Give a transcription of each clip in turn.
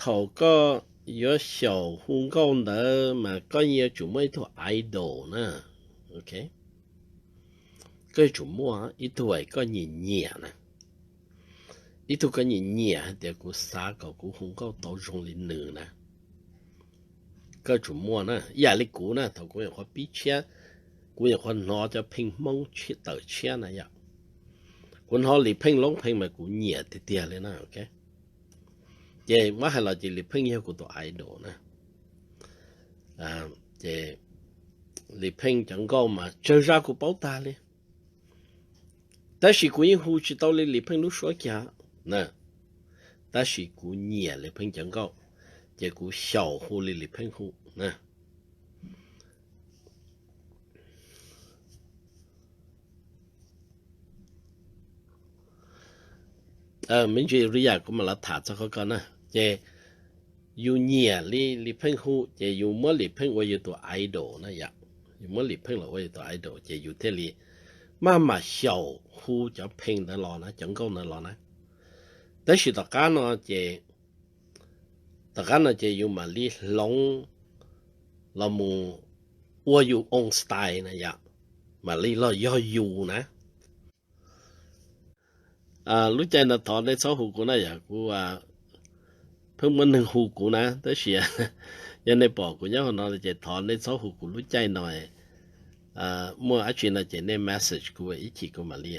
thaum koj yuav xyaum hu nkauj ntawd mas koj yuav tsum muaj ib tug idol na. Koj yuav tsum muaj ib tug koj nyiam nyiam na, ib tug koj nyiam nyiam hais tias kuv xav kom kuv hu nkauj tau zoo li nws na. Koj yuav tsum muaj na, ib yam li kuv na, thaum kuv nyuam qhuav pib tshiab, kuv nyuam qhuav hnov cov pheej Hmoob tawm tshiab na yom, kuv hnov Lis Pheej Loob Pheej mas kuv nyiam tiag tiag li na. Ces muab hais los ces Lis Pheej yog kuv tus idol na. Ces Lis Pheej cov nkauj mas tsawg zaj kuv paub tag li, tab sis kuv yeej hu tsis tau li Lis Pheej lub suab kiag na. Tab sis kuv nyiam Lis Pheej cov nkauj, ces kuv xyaum hu li Lis Pheej hu na. Me ntsis ri yam kuv mam los tham txog qhov ko na. Ces yus nyiam li Lis Pheej hu ces yus muab Lis Pheej ua yus tus idol na yom. Yus muab Lis Pheej los ua yus tus idol ces yus thiaj li maj mam xyaum hu cov pheej ntawd los na, cov nkauj ntawd los na. Tab sis tom qab no ces, tom qab no ces yus mam li hloov los mus ua yus own style na yom, mam li los yog yus na. Lub caij no thov nej txhob hu kuv na yom, kuv pheej muaj neeg hu kuv na, tab sis yog nej pom kuv nyob hauv no ces thov nej txhob hu kuv lub caij no. Muaj dab tsi no ces nej message kuv ib chim kuv mam li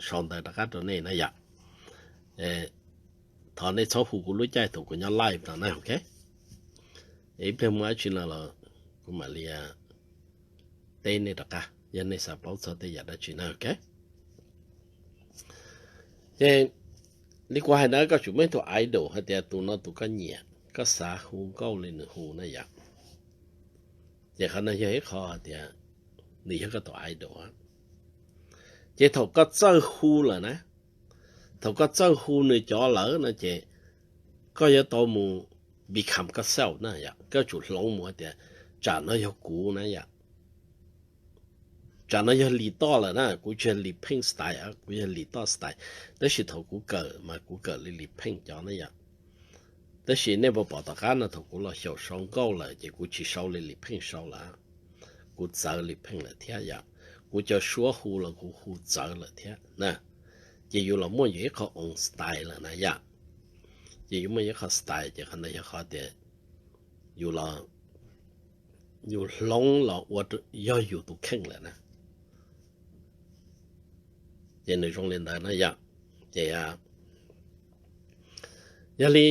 sau ntawv rov qab rau nej na yom. Thov nej txhob hu kuv lub caij thaum kuv nyob live no na, ok? Ib pliag muaj dab tsi no los kuv mam li teb nej rov qab yog nej xav paub txog tej yam dab tsi na, ok? Ces li kuv hais na, koj tsum muaj ib tug idol hais tias tus no tus koj nyiam, koj xav hu nkauj li nws hu na yom. Ces qhov no yog ib qho hais tias nws yog koj tus idol. Ces thaum koj txawj hu lawm na, thaum koj txawj hu nws cov lawm no ces koj yuav tau mus become koj self na yom, koj tsum hloov mus hais tias tsam no yog kuv na yom. Tsam no yog Lis Toj lawm na, kuv tsis yog Lis Pheej style, kuv yog Lis Toj style. Tab sis thaum kuv kawm mas kuv kawm li Lis Pheej cov na yom. Tab sis nej puas pom tom qab no thaum kuv los xyaum sau nkauj lawm ces kuv tsis sau li Lis Pheej sau lawm, kuv txawv Lis Pheej lawm thiab yom. Kuv cov suab hu los kuv hu txawv lawm thiab na. Ces yus los muaj yus ib qho own style lawm na yom. Ces yus muaj yus ib qho style ces qhov ntawd yog qhov tias yus los, yus hloov los ua yog yus tus kheej lawm na. Ces nws zoo li ntawd na yom. Ces yog li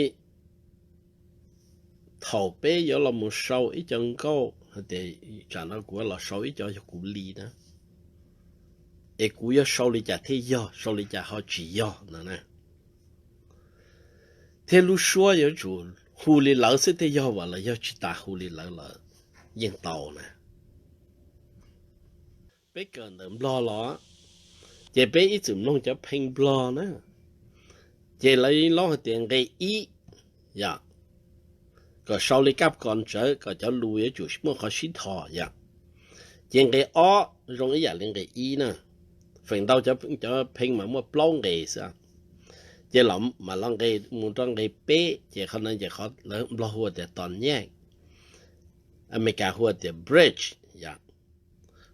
thaum peb yuav los mus sau ib co nkauj hais tias tsam no kuv los sau ib co yog kuv li na, es kuv yuav sau li cas thiaj yog, sau li cas ho tsis yog no na. Thiab lub suab yuav tsum hu li lawv xwb thiaj yog, vam los yog tsis tas hu li lawv los yeej tau na. Peb kawm ntawm Nplog los, ces peb ib txwm mloog cov phee Nplog na, ces lawv yeej lob hais tias nqe ib yom, kom sau li kab kos ntawd kom cov lus yuav tsum muaj qhov sib dhos yom. Ces nqe ob zoo ib yam li nqe ib na, feem ntau cov phee mas muaj plaub nqe xwb. Ces mam los nqe mus rau nqe peb, ces qhov no ces qhov lawv Nplog hu tias tos nyaj, Amelikas hu tias bridge yom.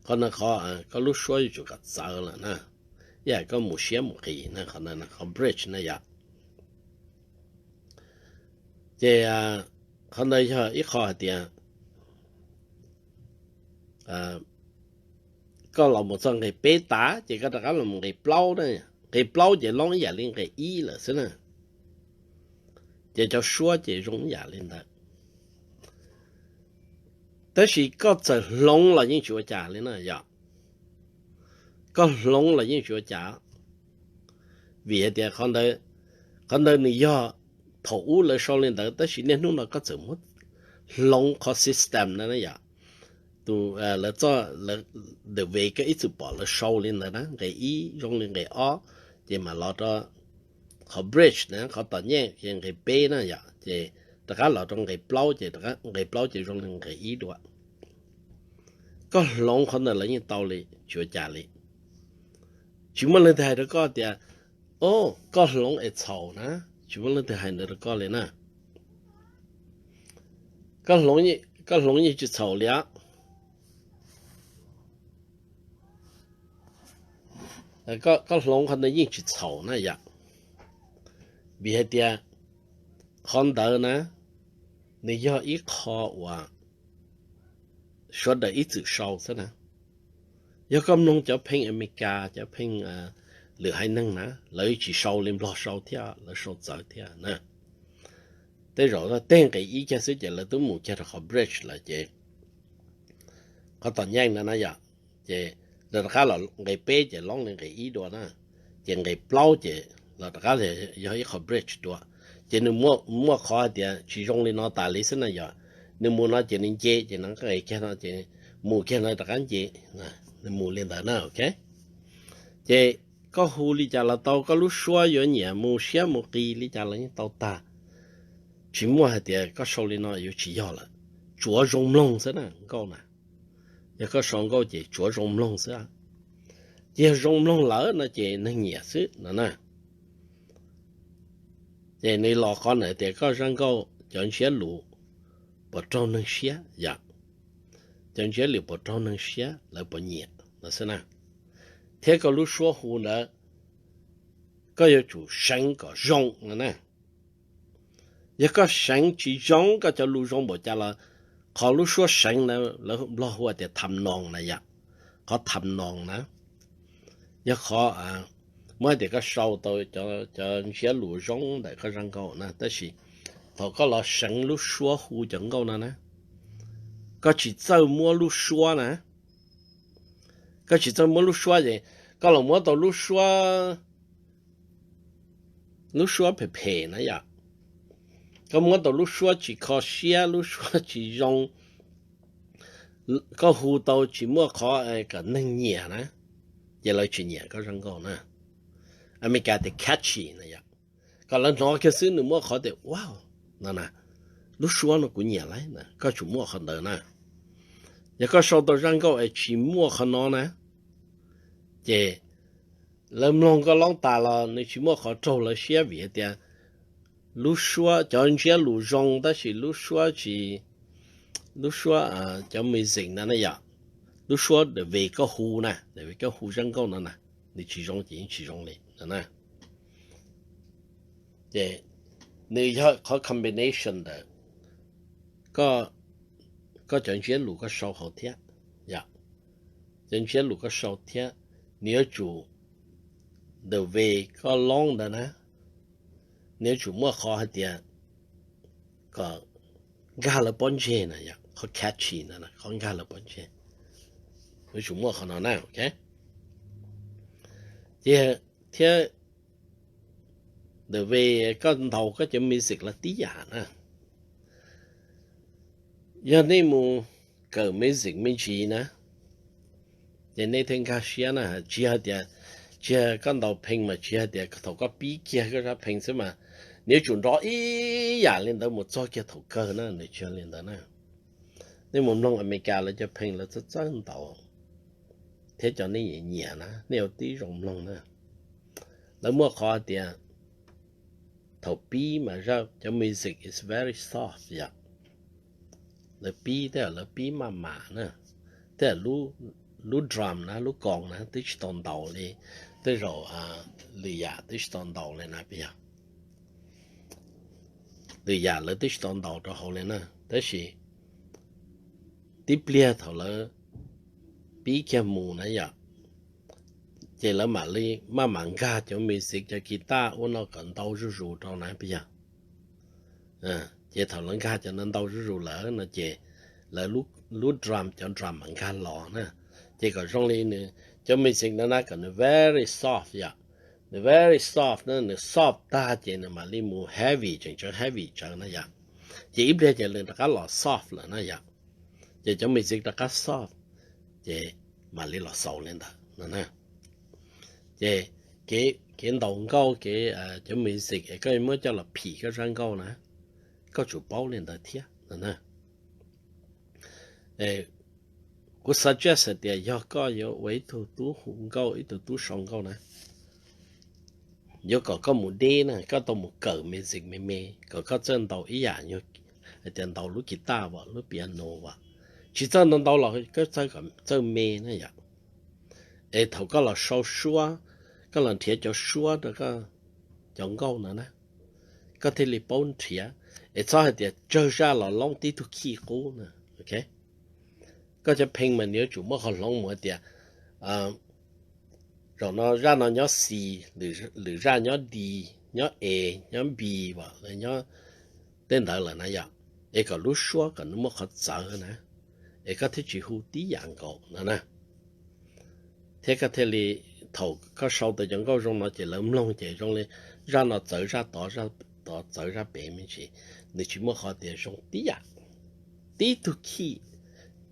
Qhov no qhov koj lub suab yuav tsum kom txawv lawm na, ib yam koj mus siab mus qis na, qhov no qhov bridge na yom. Ces qhov ntawd yog ib qho hais tias koj los mus txog nqe peb tas ces koj rov qab los mus nqe plaub na, nqe plaub ces loob ib yam li nqe ib lawm xwb na. Ces cov suab ces zoo ib yam li ntawd. Tab sis koj txawm hloov los yeej tsis ua cas li na yom. Koj hloov los yeej tsis ua cas, vim hais tias qhov ntawd nws yog thaum ub lawv sau li ntawd, tab sis niaj hnub no koj txawm muab hloov qhov system na yom. Tus lawv txoj, the way koj ib txwm pom lawv sau li ntawd na, nqe ib zoo li nqe ob, ces mam los rau qhov bridge na, qhov tos nyaj ces nqe peb na yom, ces rov qab los rau nqe plaub, ces nqe plaub ces zoo li nqe ib dua. Koj hloov qhov ntawd lawv yeej tau li, tsis ua cas li. Tsis muaj leej twg hais rau koj tias, o, koj hloov es txhaum na, tsis muaj leej twg hais ntawd rau koj li na. Koj hloov yeej tsis txhaum li os. Koj hloov qhov ntawd yeej tsis txhaum na yom. Vim hais tias qhov ntawd na, nws yog ib qho uas sawv daws ib txwm sau xwb na. Yog koj mloog cov pheej Amelikas, cov pheej lwm haiv neeg na, lawv tsis sau li Nplog sau thiab, lawv sau txawv thiab na. Tej zaum tej nqe ib kiag xwb ces lawv twb mus kiag rau qhov bridge lawm ces qhov tom nyeej na na yom, ces lawv rov qab los nqe peb ces loob li nqe ib dua na, ces nqe plaub ces los rov qab yog ib qho bridge dua. Ces nws muaj qhov hais tias tsis zoo li no tas li xwb na yom. Nws mus no ces nws nce ces nws nqe kiag no ces mus kiag no rov qab nce, nws mus li ntawd na, ok. Ces koj hu li cas los tau, koj lub suab yuav nyiam mus siab mus qis li cas los yeej tau tag. Tsis muaj hais tias koj sau li no yuav tsis yog lawm, tsuav zoo mloog xwb na nkauj na. Yog koj sau nkauj ces tsuav zoo mloog xwb. Ces yog zoo mloog lawm no ces neeg nyiam xwb no na. Ces nws los qhov ntawd tias koj zaj nkauj cov ntsiab lus puas raug neeg siab yom, cov ntsiab lus puas raug neeg siab, lawv puas nyiam no xwb na. Thiab koj lub suab hu ntawd koj yuav tsum seev kom zoo no na. Yog koj seev tsis zoo, koj cov lus zoo npaum cas los qhov lub suab seev na, lawv Nplog hu tias tham noos na yom, qhov tham noos na yog qhov muab hais tias koj sau tau cov ntsiab lus zoo ntawm koj zaj nkauj na, tab sis thaum koj los seev lub suab hu cov nkauj no na, koj tsis txawj muab lub suab na, koj tsis txawj muab lub suab ces koj los muab tau lub suab, lub suab phem phem na yom, koj muab tau lub suab tsis kho siab, lub suab tsis zoo, koj hu tau tsis muaj qhov kom neeg nyiam na, ces lawv tsis nyiam koj zaj nkauj na. Amelikas tias catchy na yom, kom lawv hnov kiag xwb nws muaj qhov tias wow no na, lub suab no kuv nyiam lauj na, koj tsum muaj qhov ntawd na. Yog koj sau tau zaj nkauj es tsis muaj qhov no na, ces lawv mloog koj loob tas los nws tsis muaj qhov raug lawv siab vim hais tias lub suab, cov ntsiab lus zoo tab sis lub suab tsis, lub suab, cov music na na yom, lub suab the way koj hu na, the way koj hu zaj nkauj no na, nws tsis zoo ces yeej tsis zoo li no na. Ces nws yog qhov combination ntawm koj cov ntsiab lus koj sau hauv thiab, yom, cov ntsiab lus koj sau thiab, nws yuav tsum the way koj loob ntawd na, nws yuav tsum muaj qhov hais tias kom nkag lawv pob ntseg na, qhov catchy na, qhov nkag lawv pob ntseg, yuav tsum muaj qhov no na, ok. Ces thiab the way koj ntaus koj cov music los tib yam na. Yog nej mus kawm music me ntsis na, ces nej thiaj nkag siab na. Tsis hais tias, tsis yog koj ntaus pheej mas tsis hais tias thaum koj pib kiag koj zaj pheej xwb mas nws yuav tsum nrov ib yam li ntawd mus txog kiag thaum kawg na, nws tsis yog li ntawd na. Nej mus mloog Amelikas lawv cov pheej lawv txawj txawj ntaus thiab cov nej nyiam na, nej ua tib zoo mloog na. Lawv muaj qhov hais tias thaum pib mas zaj cov music is very soft yom. Lawv pib, tej zaum lawv pib maj mam na, tej zaum lub drum na, lub koos na twb tsis tau ntaus li, tej zaum lwm yam twb tsis tau ntaus li na, puas yog? Lwm yam lawv twb tsis tau ntaus rau hauv li na, tab sis tib pliag thaum lawv pib kiag mus na yom, ces lawv mam li maj mam nkag cov music, cov guitar ua no kom ntau zuj zus rau na, puas yog? Ces thaum lawv nkag cov no ntau zuj zus lawm no ces lawv lub drum, cov drum mam nkag los na. Ces kom zoo li nws, cov music no na kom nws very soft yom, nws very soft na, nws soft tag ces nws mam li mus heavy, tseem tseem heavy tsawv na yom. Ces ib pliag ces nws rov qab los soft lawm na yom. Ces cov music rov qab soft, ces mam li los xaus li ntawd no na. Ces kev ntaus nkauj, kev cov music es koj muab coj los phim koj zaj nkauj na, koj tsum paub li ntawd thiab no na. Kuv suggest hais tias yog koj yuav ua ib tug tub hu nkauj, ib tug tub sau nkauj na, yuav kom koj mus deb na, koj tau mus kawm music me me, kom koj txawj ntaus ib yam, hais tias ntaus lub guitar as, lub piano as, tsis txawj ntau ntau los koj txawj me na yom. Es thaum koj los sau suab, koj los nrhiav cov suab rau koj cov nkauj no na, koj thiaj li paub nrhiav. Es txhob hais tias tsawg zaj los loob tib tug khij qub na. Koj cov pheej mas nws yuav tsum muaj qhov hloov mus hais tias, zaum no zaj no nyob C, lwm zaj nyob D, nyob E, nyob B, nyob tej ntawd lawm na yom. Es kom lub suab kom nws muaj qhov txawv na, es koj thiaj tsis hu tib yam nkaus no na. Thiab koj thiaj li, thaum koj sau tau cov nkauj zoo no ces lawv mloog ces zoo li zaj no txawv zaj tod, zaj tod txawv zaj pem me ntsis, nws tsis muaj qhov tias zoo tib yam, tib tug khij,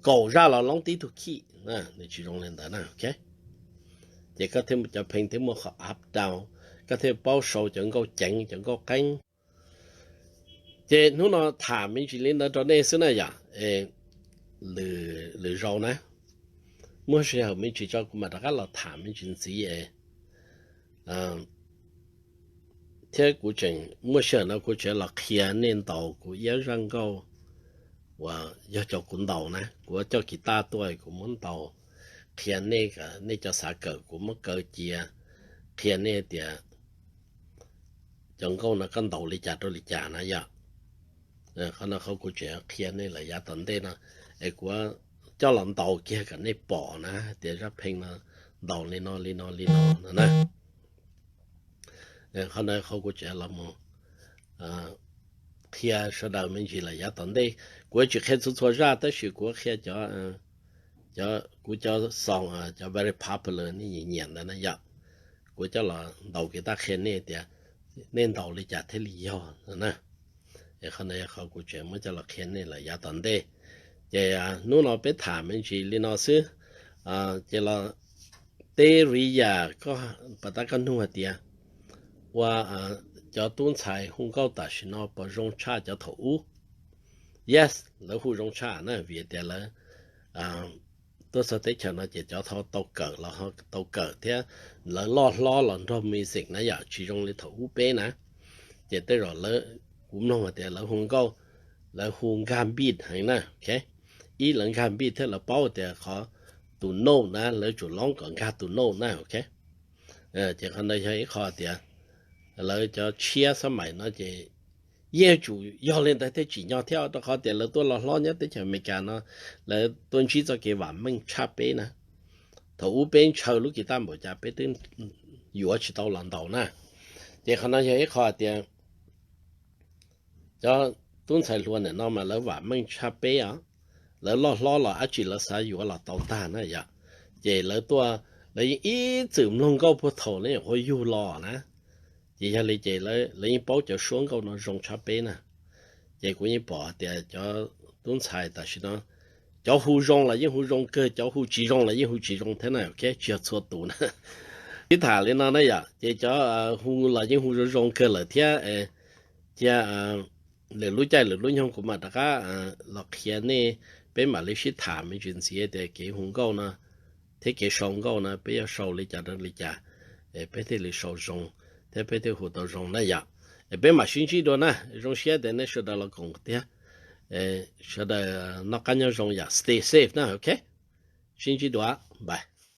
kaum zaj los loob tib tug khij, nws tsis zoo li ntawd na. Ces koj thiaj cov pheej thiaj muaj qhov up down, koj thiaj paub sau cov nkauj ceev cov nkauj qeeb. Ces hnub no tham me ntsis li ntawd rau nej xwb na yom. Lwm zaus na, muaj sij hawm me ntsis tso kuv mam rov qab los tham me ntsis ntxiv es. Thiab kuv tseem muaj sij hawm no kuv tseem los qhia nej ntaus kuv ib zaj nkauj uas yog cov kuv ntaus na, kuv coj kiv taj tuaj kuv muab ntaus, qhia nej, nej cov xav kawm kuv muab kaw cia, qhia nej tias cov nkauj no koj ntaus li cas rau li cas na yom. Qhov no qhov kuv tseem qhia nej lawm yav tom ntej no, es kuv coj los ntaus kiag kom nej pom na tias zaj pheej no ntaus li no li no li no no na. Qhov no qhov kuv tseem los mus qhia sawv daws me ntsis lawm yav tom ntej. Kuv tsis qhia txhua txhua zaj tab sis kuv qhia cov, kuv cov song, cov very popular nej nyiam nyiam ntawd na yom. Kuv coj los ntaus kiv taj qhia nej tias nej ntaus li cas thiaj li yog no na. Es qhov no yog qhov kuv tseem muab coj los qhia nej lawm yav tom ntej. Ces hnub no peb tham me ntsis li no xwb. Ces los teb ris yam koj pas tab koj nug hais tias ua cov tub ntxhais hu nkauj tam sim no puas zoo tshaj cov thaum ub? Yes, lawv hu zoo tshaj na vim tias lawv tuaj txog teb chaws no ces cov tau kawm los tau kawm thiab lawv loj hlob los nrog music na yom, tsis zoo li thaum ub peb na. Ces tej zaum lawv, kuv mloog hais tias lawv hu nkauj, lawv hu nkag beat heev na. Ib lawv nkag beat thiab lawv paub tias qhov tus note na lawv tsum loob kom nkag tus note na. Ces qhov ntawd yog ib qho tias lawv cov tshiab xab maim no ces yeej tsum yog li ntawd thiaj tsim nyog thiab rau qhov tias lawv tuaj los hlob nyob teb chaws Amelikas no, lawv tuaj ntsib txoj kev vam meej tshaj peb na. Thaum ub peb ntshaw lub kiv taj npaum cas peb twb yuav tsis tau los ntaus na. Ces qhov no yog ib qho tias cov tub ntxhais hluas ntawm no mas lawv vam meej tshaj peb os. Lawv loj hlob los dab tsi lawv xav yuav los tau ntag na yom. Ces lawv tuaj, lawv yeej ib txwm mloog nkauj puag thaum lawv nyuam qhuav yug los na. Ces yog li ces lawv yeej paub cov suab nkauj no zoo tshaj peb na. Ces kuv yeej pom tias cov tub ntxhais tam sim no cov hu zoo los yeej hu zoo kawg, cov hu tsis zoo los yeej hu tsis zoo thiab na, tsis yog txhua tus na. Sib tham li no na yom, ces cov hu los yeej hu zoo zoo kawg lawm thiab. Cia lwm lub caij lwm lub nyoog kuv mam rov qab los qhia nej, peb mam li sib tham me ntsis ntxiv tias kev hu nkauj no thiab kev sau nkauj no peb yuav sau li cas rau li cas, peb thiaj li sau zoo thiab peb thiaj hu tau zoo na yom. Es peb mam sib ntsib dua na, zoo siab tias nej sawv daws los koom thiab. Sawv daws noj qab nyob zoo yom, stay safe na, ok. Sib ntsib dua, bye.